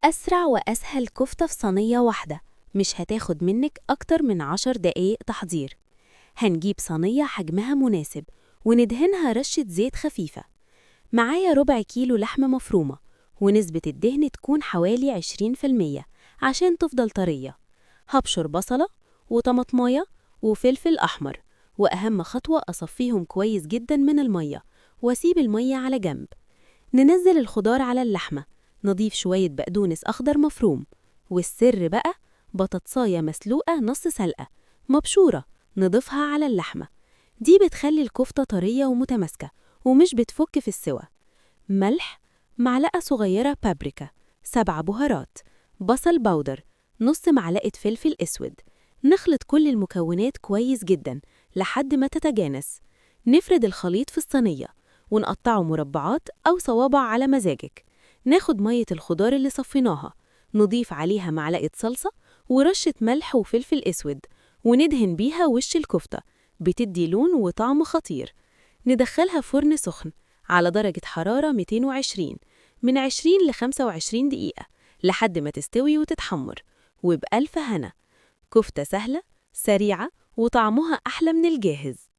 أسرع وأسهل كفتة في صينية واحدة، مش هتاخد منك أكتر من 10 دقايق تحضير. هنجيب صينية حجمها مناسب وندهنها رشة زيت خفيفة. معايا ربع كيلو لحمة مفرومة، ونسبة الدهن تكون حوالي 20% عشان تفضل طرية. هبشر بصلة وطماطماية وفلفل أحمر، وأهم خطوة أصفيهم كويس جدا من المية وأسيب المية على جنب. ننزل الخضار على اللحمة، نضيف شوية بقدونس أخضر مفروم، والسر بقى بطاطساية مسلوقة نص سلقة مبشورة نضيفها على اللحمة. دي بتخلي الكفتة طرية ومتماسكة ومش بتفك في السوى. ملح، معلقة صغيرة بابريكا، 7 بهارات، بصل باودر، نص معلقة فلفل أسود. نخلط كل المكونات كويس جدا لحد ما تتجانس. نفرد الخليط في الصينية ونقطعه مربعات أو صوابع على مزاجك. ناخد مية الخضار اللي صفيناها، نضيف عليها معلقة صلصة ورشة ملح وفلفل أسود، وندهن بيها وش الكفتة، بتدي لون وطعم خطير. ندخلها فرن سخن على درجة حرارة 220 من 20 ل 25 دقيقة لحد ما تستوي وتتحمر. وبألف هنا. كفتة سهلة سريعة وطعمها أحلى من الجاهز.